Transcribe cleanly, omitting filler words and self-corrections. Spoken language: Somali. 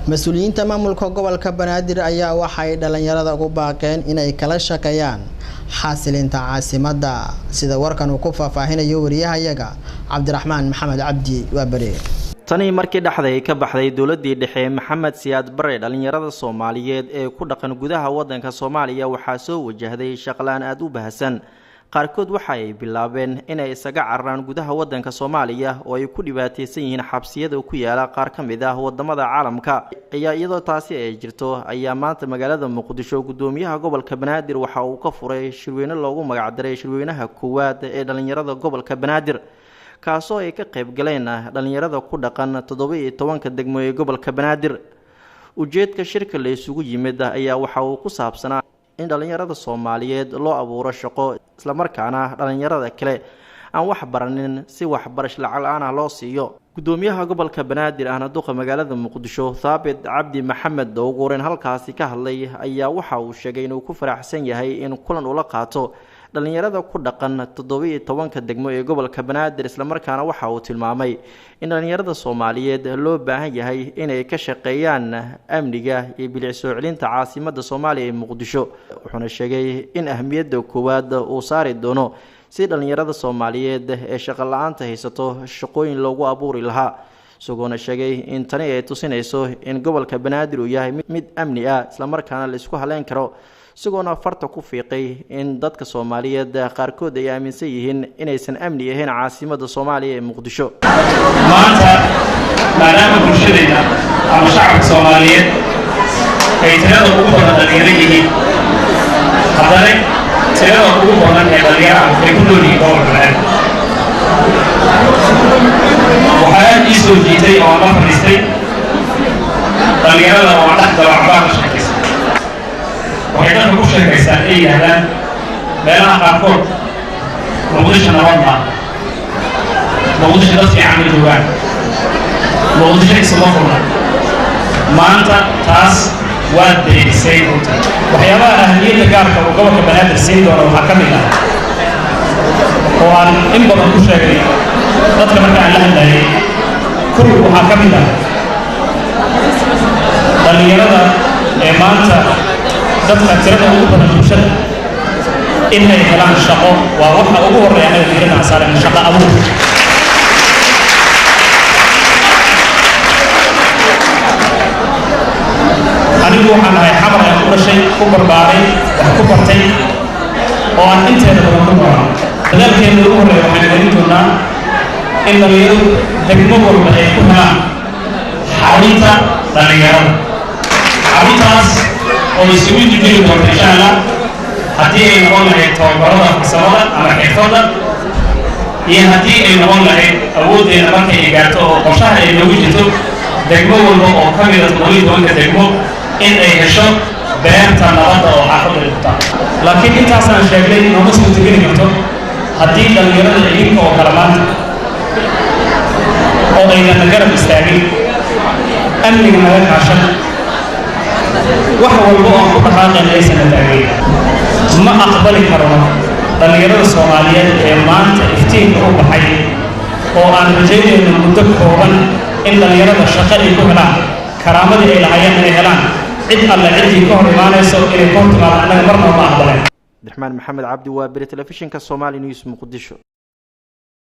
Mas-uuliyiinta maamulka gobolka Banaadir ayaa waxay dhalinyarada ugu baaqeen inay kala shaqeeyaan xasilinta caasimadda, sida warkan uu ku faahfaahinayo wariyahayaga Cabdiraxmaan Maxamed Cabdi Waabere. Tanii markii dhexday ka baxday dowladii dhexe Maxamed Siyaad Bare, dhalinyarada Soomaaliyeed ee ku dhaqan gudaha wadanka Soomaaliya waxaa soo wajahday shaqlaan aada u baahsan. Qaarkood waxa ay bilaabeen inay isaga cararaan gudaha wadanka Soomaaliya oo ay ku dhibaataysan yihiin xabsiyada ku yaala qaar ka mid ah wadamada caalamka. Ayaa iyadoo taasi ay jirto ayaa maanta magaalada Muqdisho gudoomiyaha gobolka Banaadir waxa uu ka furay shirweyne loogu magacdaray shirweynaha koowaad ee dhalinyarada gobolka Banaadir, kaasoo ay ka qayb galeen dhalinyarada ku dhaqan 17-ka degmo ee gobolka Banaadir. Ujeedka shirka la isugu yimid ayaa waxa uu ku saabsanaa in dhalinyarada Soomaaliyeed loo abuuro shaqo, islamarkaana dhalinyarada kale aan wax baranin si waxbarasho lacag la'aan ah loo siiyo. Gudoomiyaha gobolka Banaadir ahna duqa magaalada Muqdisho Thaabit Cabdi Maxamed oo ugu horeyn halkaasi ka hadlay ayaa waxa uu sheegay inuu ku faraxsan yahay in kulan ula qaato dhalinyarada ku dhaqan 17-ka degmo ee gobolka Banaadir, islamarkaana waxa uu tilmaamay in dhalinyarada Soomaaliyeed loo baahan yahay inay ka shaqeeyaan amniga iyo bilic soo celinta caasimadda Soomaaliya ee Muqdisho. Wuxuuna sheegay in ahmiyadda koowaad uu saari doono si dhalinyarada Soomaaliyeed ee shaqo la'aanta haysato shaqooyin loogu abuuri lahaa, isagoona sheegay in tani ay tusinayso in gobolka Banaadir uu yahay mid amni ah islamarkaana la isku haleyn karo, isagoona farta ku fiiqay in dadka Soomaaliyeed qaarkood ay aaminsan yihiin inaysan amni ahayn caasimadda Soomaaliya ee Muqdisho. Maanta maadaama bulshadeenna ama shacabka Soomaaliyeed ay tirada ugu badan dhalinyaro yihiin, haddana tirada ugu badan ee dhalinyaraha ay ku nool yihiin gobolka Banaadir, waxaa aad ii soo jiitay oo aan la fadhiistay dhalinyarada oo aan dhex galo cabaa ka sheekaysa. Waxay dadka ku sheekaystaan ay yidhaahdaan meelaha qaarkood Muqdisho nabad ma, Muqdisho dad fiican ma joogaan, Muqdisho isuma furna. Maanta taas waad beenisay runtii. Waxyaabaha ahamiyadda gaarka uu gobolka Banaadir siin doono waxaa ka mid ah oo aan in badan ku sheegay dadka marka aan la hadlayay, kow waxaa ka mid ah dhallinyarada ee maanta dadka tirada ugu badan bulshada in ay helaan shaqo. Waa waxa ugu horreeya anaga diiradda aan saarayno, shaqo abuur. Anigu waxaan ahay Xamar ayaan ku dhashay, ku barbaaray, wax ku bartay oo aan inteeda badan ku noolaa. Dadaalkeena ugu horreeya waxaan gelin doonaa in dhalinyaradu degmo walba ay ku helaan xarunta dhalinyarada, xaruntaas oo isugu jiri doonta insha Allah haddii ay noqon lahayd tababarada farsamada ama xirfadda, iyo haddii ay noqon lahayd awooddeena markay ay gaarto oo qorshaha ay noogu jirto degmo walba oo ka mida 17-ka degmo in ay hesho beerta nabadda oo xaafadda ay ku taal. Laakiin intaasaan sheegnay nooma suurtageli karto haddii dhallinyarada idinka oo kale maanta oo aynan garab istaagin, amniga naga kaashan, wax walba oo ku dhaqaaqayna aysan na taageerin. Ma aqbali karno dhallinyarada Soomaaliyeed ee maanta iftiinka u baxay oo aan rajaynayno muddo kooban in dhallinyarada shaqo ay ku helaan, karaamadii ay lahaayeen inay helaan. Cid alle ciddii ka hor imaanayso inay ka hor timaado annaga marnaba ma aqbaleen. Cabdiraxmaan Maxamed Cabdi Waabire, telefishinka Somali News, Muqdisho.